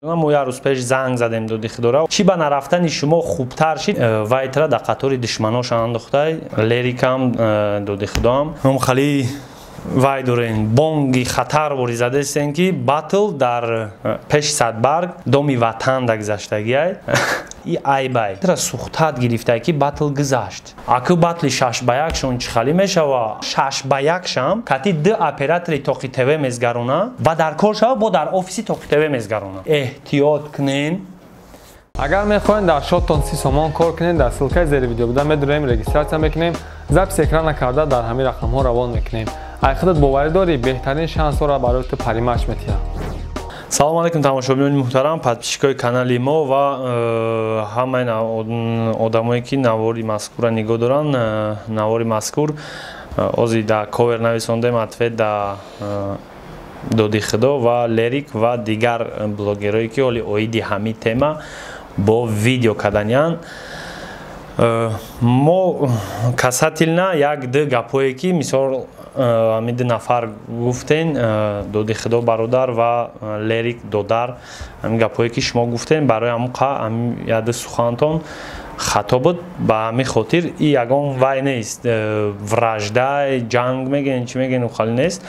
Мо як рӯз пеш занг задем доди худора. Чӣ ба нарафтани шумо хубтар шид, вайтра дар қатори душманош андохтай, Лерикам, доди худоам. Ҳам хали вай дорен, бонги хатар воризадастен, ки батл дар пеши Садбарг, Доми Ватан да гузаштагиай. И айбай тра сухтат гирифтай, ки батл гузашт. Аку батли 6 ба 1 шон чӣ хали мешава? 6 ба 1 шам кати ду оператори Тоқи ТВ мезгарона ва дар кор шава, бо дар офиси Тоқи ТВ мезгарона. Эҳтиёт кунен. Агар мехоҳед дар шоттон 30 сомон кор кунед, дар ссылкаи зери видео буда медуроем, регистрация мекунем, запись экрана карда дар ҳамин рақамҳо равон мекунем. Ай худат боварӣ дорӣ, беҳтарин шансҳоро барои ту Паримаш метиҳад. Салому алейкум, тамошобинони муҳтарам, подписчикои канали мо ва ҳамаи одамое, ки навори мазкурра нигоҳ доранд. Навори мазкур ози дар ковер нависондем: ответ да Доди Худо ва Лерик ва дигар блогерое, ки ҳоли оиди ҳамин тема бо видео каданиянд. Мо касательно як ду гапҳое, ки мисол ҳамин ду нафар гуфтен, Доди Худо бародар ва Лерик додар, ҳамин гапҳое, ки шумо гуфтен, барои ҳамун яду сухантон хато буд. Ба ҳамин хотир и ягон вай нест, вражда, ҷанг мегӯен, чӣ мегӯен, хали нест.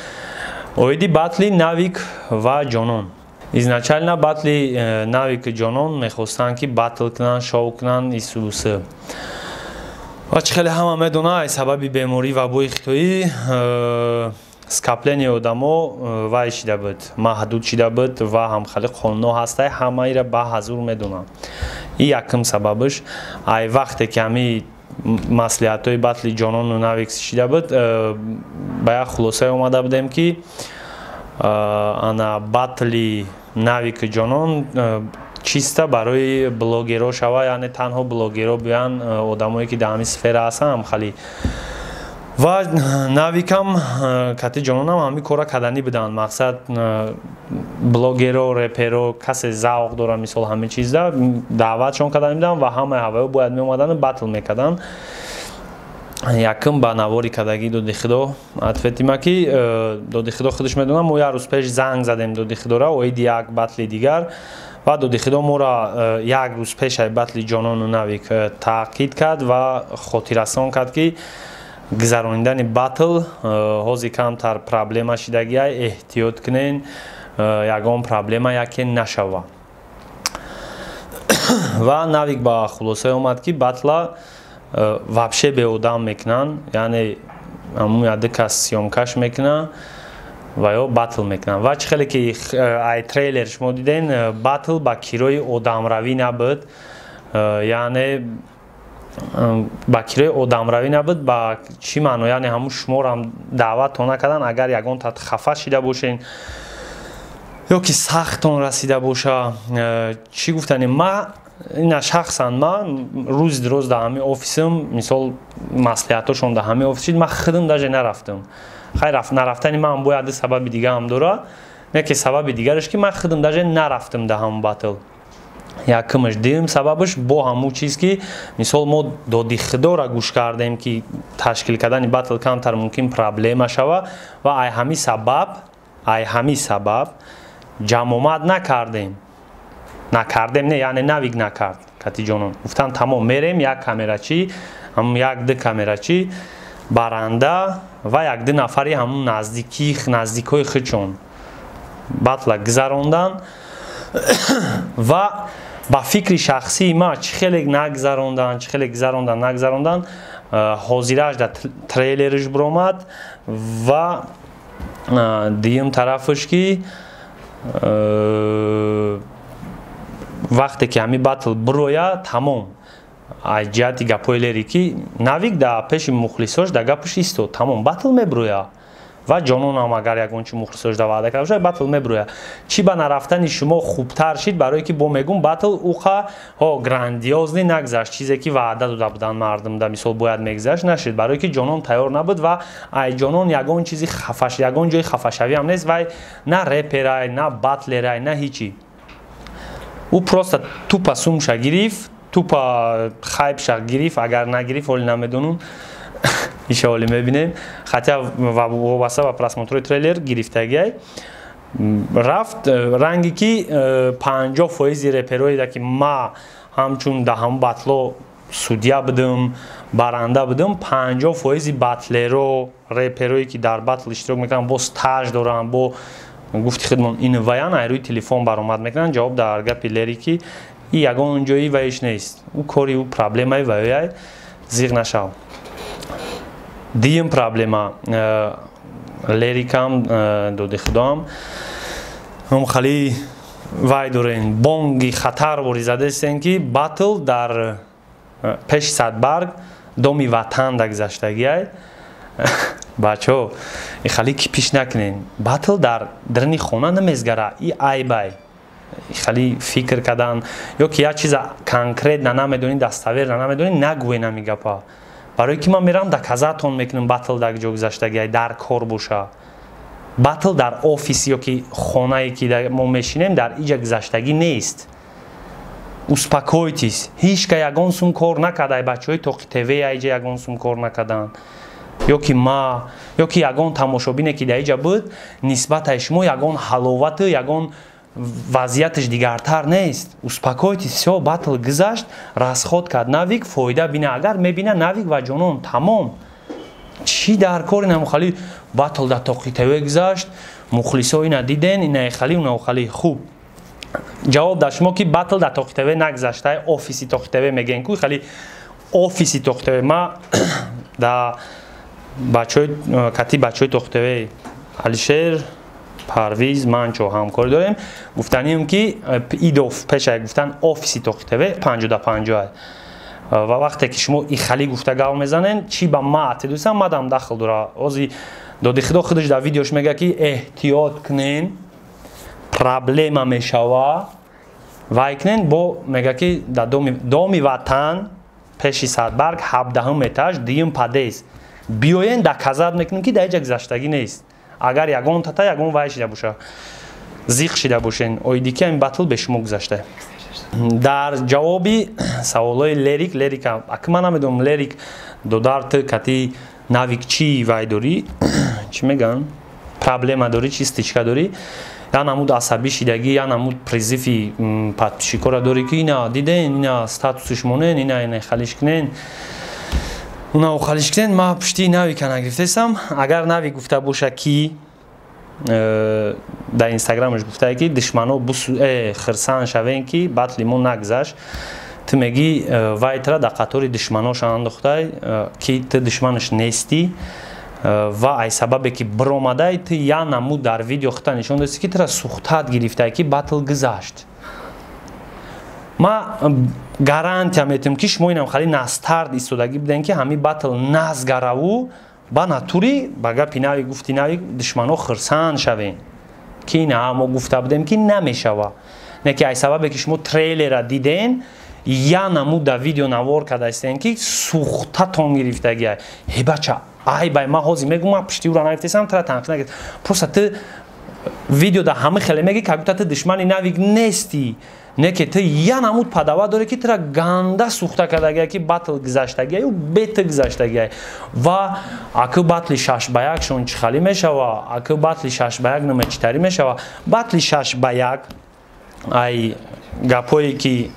Оиди батли Навик ва Ҷонон, изначально батли Навик Ҷонон мехостанд, ки батл кунанд, шоу кунанд, исусы ва чӣ хеле ҳама медона, аз сабаби беморӣ вабои хитоӣ скопление одамо вай шида буд, маҳдуд шида буд ва ҳамхали қонунҳо ҳастай, ҳамаира ба ҳазур медонанд. И якум сабабаш. Ай вақте ки ҳами маслиҳатҳои батли Ҷонону Навик шида буд, ба як хулосае омада будем, ки ана батли Навик Ҷонон чиста барои блогерҳо шава, яъне танҳо блогерҳо биёянд, одамое, ки дар ҳамин сфера ҳастанд, ҳамхали. Ва Навикам кати Ҷононам ҳамин корра карданӣ буданд. Мақсад, блогеро, реперо, касе завқ дора, мисол, ҳамин чизда даъватшон карданӣ буданд ва ҳамаи ҳаваё бояд меомадану батл мекарданд. Якум, ба навори кардагӣ Доди Худо ответи ма, ки Доди Худо худаш медонам, мо як рӯз пеш занг задем Доди Худора оиди як батли дигар ва Доди Худо моро як рӯз пешаи батли Ҷонону Навик таъқид кард ва хотиррасон кард, ки гузаронидани батл ҳозир камтар проблема шидагиай, эҳтиёт кунен, ягон проблема яке нашава. Ва Навик ба хулосае омад, ки батла вообще беодам мекунанд, яъне ҳамун яду кас съёмкаш мекунанд ва ё батл мекунанд. Ва чӣ хеле ки ай трейлер шумо диден, батл ба кирои одамравӣ набуд, яъне ба кирои одамравӣ набуд. Ба чӣ маъно? Яъне ҳамун шуморам даъваттон накардан. Агар ягон тат хафа шида бошен ё ки сахтон расида боша, чӣ гуфтанем, ма ина шахсан ма рӯзи дроз дар ҳамин офисам, мисол, маслиҳатошон дар ҳамин офис шид, ман худам даже нарафтам. Хайр, нарафтани ман бояд ду сабаби дигаам дора. Яке сабаби дигараш, ки ман худам даже нарафтам дар ҳамон батл, якумаш. Дуюм сабабаш бо ҳамун чиз, ки мисол мо Доди Худора гӯш кардем, ки ташкил кардани батл камтар мумкин проблема шава ва ай ҳамин сабаб ҷамъомад накардем. Накардем не, яъне Навик накард кати Ҷонон. Гуфтан: тамом, мерем, як камерачӣ, ҳамун як ду камерачӣ, баранда ва як ду нафари ҳамун наздики наздикҳои худшон батла гузарондан. Ва ба фикри шахсии ма, чӣ хеле нагузарондан, чӣ хеле гузарондан, нагузарондан, ҳозирааш дар трейлериш биромад. Ва дуюм тарафаш, ки вақте ки ҳамин батл бироя, тамом, аз ҷиҳати гапҳои Лерикӣ, Навик дар пеши мухлисош дар гапаш истод, тамом, батл мебироя. Ва Ҷононам агар ягон чи мухлисош да ваъда карда бошад, батл мебироя. Чӣ ба нарафтани шумо хубтар шид? Барое ки бо мегум, батл уқа ҳо грандиозный нагзашт, чизе ки ваъда дода буданд мардум да, мисол, бояд мегзашт, нашид, барое ки Ҷонон тайёр набуд. Ва ай Ҷонон ягон чизи хафаш, ягон ҷои хафашавиам нест. Вай на реперай, на батлерай, на ҳичи. Ӯ просто тупо сумша гирифт, тупо хайпша гирифт. Агар нагирифт, ҳоли намедонам, иша ҳоли мебинем. Хотя вобаста ба просмотрои трейлер гирифтагиай. Рафт ранге ки 50% репероеда, ки ма ҳамчун да ҳамн батло судья будам, баранда будам, 50% батлеро, реперое ки дар батл иштирок мекунанд, бо стаж доранд, бо гуфти худмон ин ваян ай рӯи телефон баромад мекунанд. Ҷавоб дар гапи Лерики и ягон ҷои ваиш нест, ӯ кори ӯ, проблемаи ваёяй, зиғ нашав. Дуюм проблема Лерикам доди худоам хали вай дорен, бонги хатар воризадастен, ки батл дар пеши Садбарг, Доми Ватан да гузаштагиай. Бачаҳо, хали кипиш накунен, батл дар даруни хона намезгара, и айбай. Хали фикр кардан ё ки як чиза конкретно намедонӣ, достоверно намедонӣ, нагӯен ҳами гапа, барое ки ман мерам доказать-он мекунам. Батл дар ҷо гузаштагиай дар кор боша, батл дар офис ё ки хонае ки мо мешинем, дар иҷа гузаштагӣ нест. Успокойтесь, ҳеч ка ягон сум кор накарда. Бачаҳои Тоқи ТВ аиҷа ягон сум кор накарданд, ё ки ма, ё ки ягон тамошобине, ки дар иҷа буд, нисбатаи шумо ягон ҳаловату ягон вазъияташ дигартар нест. Успокойтесь, всё, батл гузашт, расход кард Навик, фоида бина, агар мебина Навик ва ҷонон, тамом. Чӣ дар кор ина мухали батл дар Тоқи ТВ гузашт, мухлисо ина диден, ина хали, уна хали. Хуб, ҷавоб дар шумо, ки батл дар Тоқи ТВ нагузашта, офиси Тоқи ТВ мегӯен ку, хали офиси Тоқи ТВ ма да бачаҳои кати бачаҳои Тоқи ТВ, Алишер, Парвиз, ман чо ҳамкорӣ дорем. Гуфтанием, ки идоф пеша гуфтан офиси Тоқи ТВ 50-50. Ва вақте ки шумо ихали гуфта гав мезанен, чӣ ба ма атидусам, мадам дахл дора. Ози доди худо худаш дар видеош мега, ки эҳтиёт кунен, проблема мешава, вай кунен. Бо мега, ки дар Доми Ватан, пеши Садбарг, 17-ум этаж, дуюм подъезд биёен, доказать мекунем, ки дар иҷа гузаштагӣ нест. Агар ягон тата ягон вай шида боша, зиқ шида бошен, оиди ки ҳамин батл бе шумо гузашта. Дар ҷавоби саволҳои Лерик, Лерика аки ман намедонам, Лерик додар, ту кати Навик чӣ вай дорӣ, чӣ мегӯянд, проблема дорӣ, чӣ стычка дорӣ, я намуд асабӣ шидагӣ, я намуд призыв-и подписчик ора дорӣ, ки ина диден, ина статусш монен, ина халиш кунен, уна халиш кунен. Ма пушти Навика нагирифтесам. Агар Навик гуфта боша, ки дар инстаграмаш гуфтае, ки душмано хирсан шавен, ки батли мо нагузашт, ту мегӣ вай тра дар қатори душманош андохтай, ки ту душманаш нестӣ. Ва ай сабабе ки биромадай, ту я намуд дар видео хута нишон додӣ, ки тура сухтат гирифтай, ки батл гузашт. Ма гарантия метиҳам, ки шумо инам хали настард истодагӣ будем, ки ҳамин батл назгараву ба натури, ба гапи Нави, гуфти Нави, душмано хирсанд шавем, ки ина мо гуфта будем, ки намешава. Не ки ай сабабе ки шумо трейлера диден, я намуд дар видео навор кардаистен, ки сухтатон гирифтагиай. Ҳе бача, ай бай, ман ҳозир мегӯм, ман пушти ӯра нагирифтесам, тра танқид нагирифт. Просто ту видео да ҳама хеле мегӣ, как будто ту душмани Навик нестӣ. Не ки ту я намуд падава дорӣ, ки тура ганда сухта кардагия, ки батл гузаштагиаю бета гузаштагиай. Ва акы батли 6 ба 1 шон чӣ хали мешава, акы батли 6 ба 1 нама читарӣ мешава? Батли 6 ба 1, ай гапҳое ки,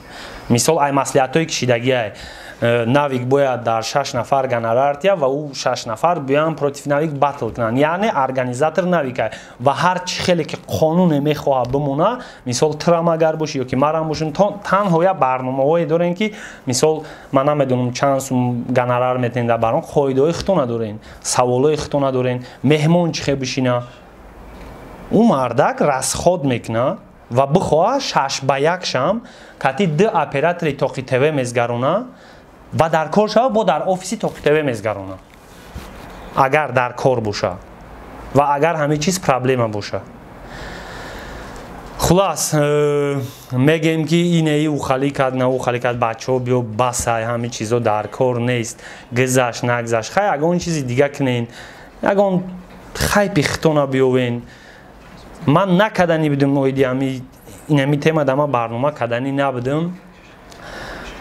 мисол, ай маслиҳатҳое ки шидагиай, Навик бояд дар шаш нафар гонорар тия ва ӯ шаш нафар биёянд, против Навик батл кунанд, яъне организатор Навикай. Ва ҳар чӣ хеле ки қонуне мехоҳад бимона, мисол, трам агар бошӣ ё ки марам бошем, танҳо як барномаҳое дорем, ки мисол, ман намедонам, чанд сум гонорар метавонед дар барнома, қоидаҳои худто надорем, саволҳои худто надорем, меҳмон чӣ хел бишина. Ӯ мардак расход мекунад ва бихоҳад 6 ба 1 шам кати ду оператори Тоқи ТВ мезгарона ва дар кор шава, бо дар офиси Тоқи ТВ мезгарона, агар дар кор боша ва агар ҳамин чиз проблема боша. Хулас, мегем, ки инеи ӯ хали кард, на ӯ хали кард. Бачаҳо, биё, басай, ҳамин чизо дар кор нест. Гузашт, нагузашт, хай, ягон чизи дига кунен, ягон хайпи хитона биёвен. Ман накарданӣ будем оиди инами тема, да ман барнома карданӣ набудам,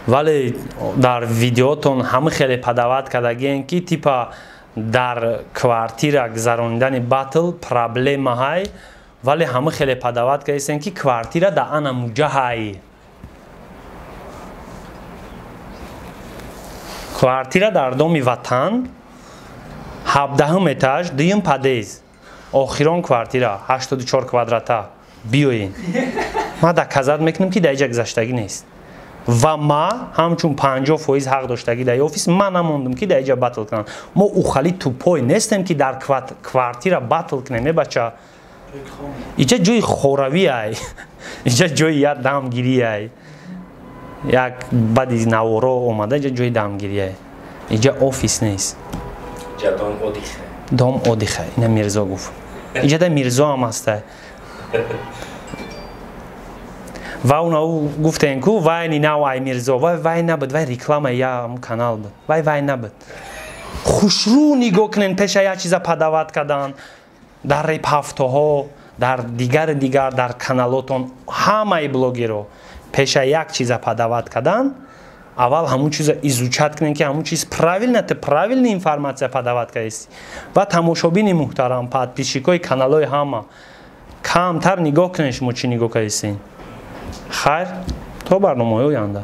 вале дар видеотон ҳама хеле подавать кардагиен, ки типа дар квартира гузаронидани батл проблема ҳай. Вале ҳама хеле подавать кардистен, ки квартира да ана муҷаҳай. Квартира дар доми Ватан, 17-ум этаж, дуюм подъезд, охирон квартира, 84 квадрата. Биёен, ман доказать мекунам, ки дар иҷа гузаштагӣ нест. Ва ма ҳамчун 50% ҳақ доштагӣ дар офис, ман намондум, ки дар иҷа батл кунам. Мо ухали тупой нестем, ки дар квартира батл кунем. Е бача, иҷа ҷои хоравиай, иҷа ҷои як дамгириай, як баъди наворо омада, иҷа ҷои дамгириай, иҷа офис нест. Дом отдыха. Ина Мирзо гуфт, иҷада Мирзо ҳам ҳаста. Ва уна гуфтем ку вай ни нав ай Мирзо, вай вай набуд, вай реклама я канал буд, вай вай набуд. Хушрӯ нигоҳ кунен, пеша як чиза подавать кардан дар репҳафтоҳо, дар дигари дигар, дар каналотон. Ҳамаи блогеро пеша як чиза подавать кардан, аввал ҳамун чиза изучать кунен, ки ҳамун чиз правильно, ты правильный информация подавать кардисти. Ва тамошобини муҳтарам, подписчикои каналҳои ҳама, камтар нигоҳ кунен, шумо чӣ нигоҳ кардистен. Хайр, то барномаҳои оянда.